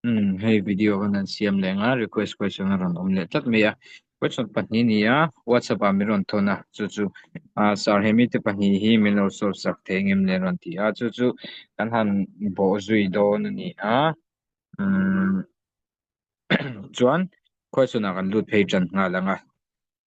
Umm hei video kan han siam leh ang a request question a rawn awm leh tlat mai a question pahnih a ni a whatsapp ah min rawn thawn a chu chu ah sir hemi te pahnih hi min lo solve sak thei engem le a rawn ti a chu chu kan han bawh zui dawn a ni a umm chuan question ah kan lut phei tan nghal ang a.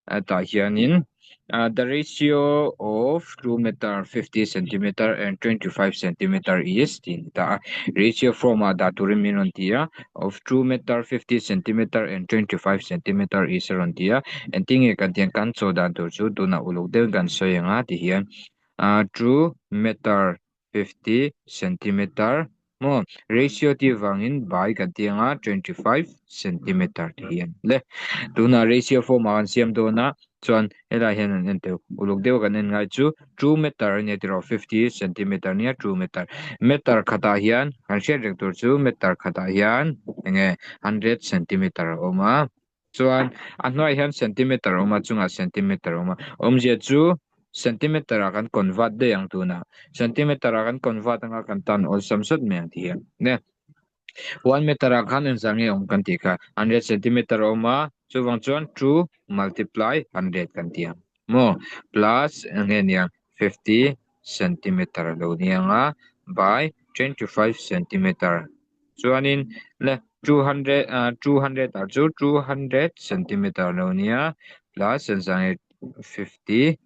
Hetah hianin the ratio of 2 meter 50 centimeter and 25 centimeter is tih a ni ta a. Ratio form ah dah turin min rawn ti a, of 2 meter 50 centimeter and 25 centimeter is a rawn ti a. Engtin nge kan tih ang kan chaw dan tur chu tunah uluk deuhin kan sawi ang a ti hian 2 meter 50 centimeter maw ratio tih vangin by kan tih anga 25 centimeter tih hi a ni le tunah ratio form ah kan siam dawn a chuan helai hian an en teuh uluk deuh kan en ngai chu 2 meter a nia tiraw 50 centimeter nia 2 meter meter khatah hian kan hriat reng tur chu meter khatah hian enge 100 centimeter a awm a. Chuan a hnuaiah hian centimeter a awm a, chungah centimeter a awm a. Awmzia chu centimeter ah kan convert daih ang tunah. Centimeter ah kan convert anga kan tan awlsam sawt mai ang tih hi. Ne. One meter ah khan engzah nge awm kan tih kha 100 centimeter a awm a, chuvang chuan two multiply 100 kan ti ang. Maw? Plus eng nge niang 50 centimeter a lo ni ang a by 25 centimeter. Chuanin le 200 ah 200 ah chu 200 centimeter lo nia plus engzah 50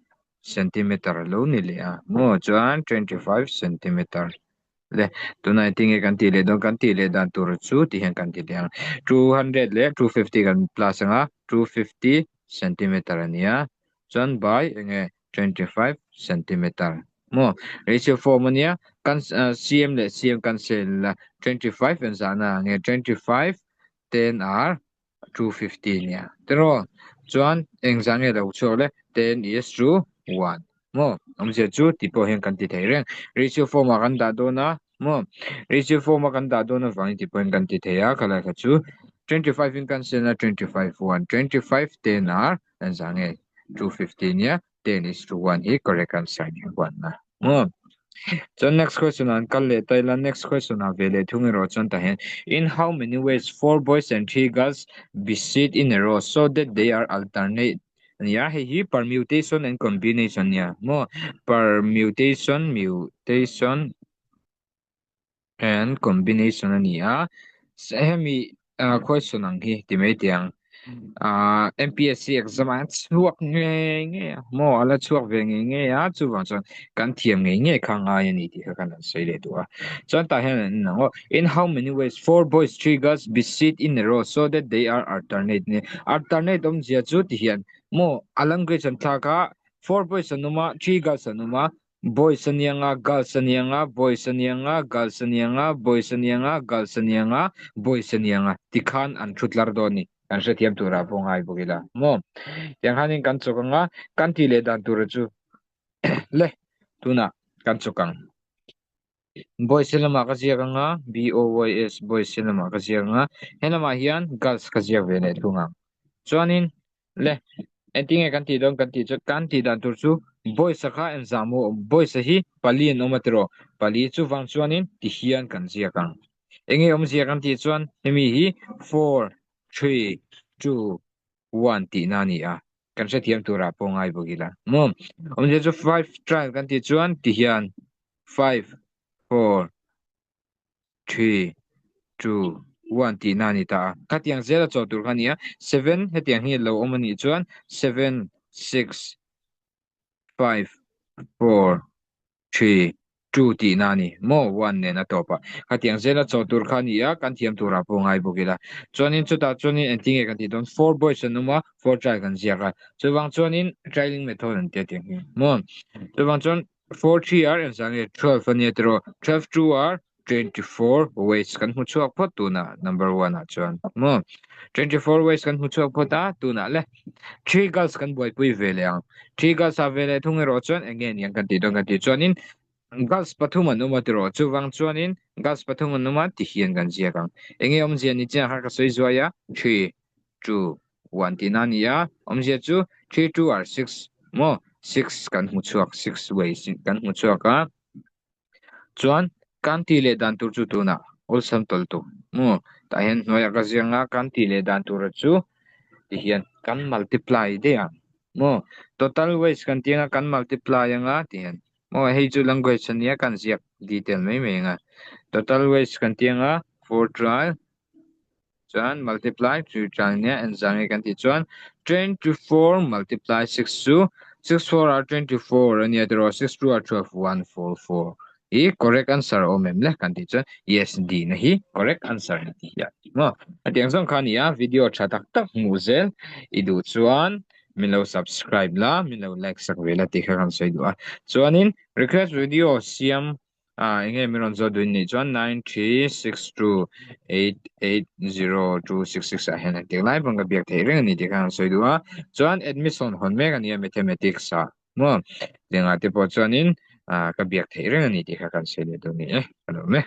centimeter lo ni leh a maw chuan 25 centimeter le tunah engtin nge kan tih leh dawn kan tih leh dan tur chu ti hian kan ti leh ang 200 leh 250 kan plus anga 250 centimeter a nia chuan by enge 25 centimeter maw ratio form ania kan cm leh cm kan sel la 25 en zahna nge 25 10 r 250 nia tiraw chuan eng zah nge lo chhuak le 10 is to 1 maw awmzia chu ti pawh hian kan ti thei reng ratio form ah kan dah dawn a maw ratio form a kan dah dawn avangin ti pawhin kan ti thei a khalai kha chu 25 in kan sel a 25 1 25 10 r en zah nge 250 nia 10 is to 1 hi correct answer ni huan na maw chuan next question an kal leh ta ila next question ah ve leh thung erawh chuan tah hian in how many ways four boys and three girls be sit in a row so that they are alternate ania hei hi permutation and combination nia maw permutation mutation and combination a ni a hemi question ang hi ti mai teh ang ah M_P_S_C exam ah hian chhuak ngei ngei a maw a la chhuak ve ngei ngei a chuvang chuan kan thiam ngei ngei kha ngai a ni tih kha kan han sawi leh duh a chuan tah hian an ang aw in how many ways four boys three girls be sit in a row so that they are alternate ni alternate awmzia chu ti hian maw a language an thlak a four boys an awm a three girls an awm a Boys a nia nga, girls a nia nga, boys a nia nga, girls a nia nga, boys a nia nga, girls a nia nga, boys a nia nga tikhan an thu tlar dawn ni. Kan hrethiam turah pawh ngai bawk ila maw? Tiang khanin kan chawk ang a, kan tih leh dan tura chu le tunah kan chawk ang. Boys lamah ka ziak ang a, B-O-Y-S boys lamah ka ziak ang a, he lamah hian girls ka ziak ve leh thung ang. Chuanin Le, engtin nge kan tih dawn kan tih chu kan tih dan tur chu boys-a kha engzah maw awm boys-a hi pali an awm a tiraw pali chuvang chuanin ti hian kan ziak ang enge awmzia kan tih chuan hemi hi four three two one tihna a ni a kan hrethiam turah pawh ngai bawk ila maw awmzia chu five trial kan tih chuan ti hian five four three, two, one tihna a ni ta a. Khatiang zela chaw tur kha a ni a, seven hetiang hi lo awm a nih chuan seven, six, five, four, three, two tihna a ni maw one nen a tawp a. Khatiang zela chaw tur kha a ni a, kan thiam turah pawh ngai bawk ila. Chuanin chutah chuanin engtin nge kan tih dawn four boys an awm a, four try kan ziak a. Chuvang chuanin trailing method an tia tiang hi maw. Chuvang chuan Four three ar engzah nge 12 a nia tiraw 12 two ar 24 ways kan hmu chhuak phawt tunah number one ah chuan maw 24 ways kan hmu chhuak phawt a tunah le three girls kan buaipui ve leh ang three girls ah ve leh thung erawh chuan eng nge niang kan tih dawn kan tih chuanin girls pathum an awm a tiraw chuvang chuanin girls pathum an awm a ti hian kan ziak ang eng nge awmzia ni chiang kha ka sawi zuai a three two one tihna a ni a, awmzia chu three two are six maw six kan hmu chhuak six ways kan hmu chhuak a chuan kan tih leh dan tur chu tunah awlsam tawlh tu. Maw tah hian hnuaiah ka ziak anga kan tih leh dan tura chu ti hian kan multiply daih ang maw total wage kan tih anga kan multiply anga ti hian maw hei chu language ania kan ziak detail mai mai anga total wage kan tih anga four trial chuan multiply three trial nia engzah nge kan tih chuan 24 multiply 6 chu 6 4 are 24 ania tiraw 6 2 are 12 1 4 4 hi correct answer a awm em le kan tih chuan yes dihna hi correct answer ni tih hi a ti maw hetiang zawng kha a ni a video tha tak tak hmuh zel i duh chuan min lo subscribe la min lo like sak ve la tih kha kan sawi duh a chuanin request video siam a enge min rawn zawt duhin nih chuan 9362880266 ah hian engtik lai pawn ka biak theih reng a ni tih kha kan sawi duh a chuan admission hawn mek a ni a mathematics ah maw Lengah te pawh chuanin ah ka biak theih reng a ni tih kha kan sawi leh dawn a ni e ka lawm e.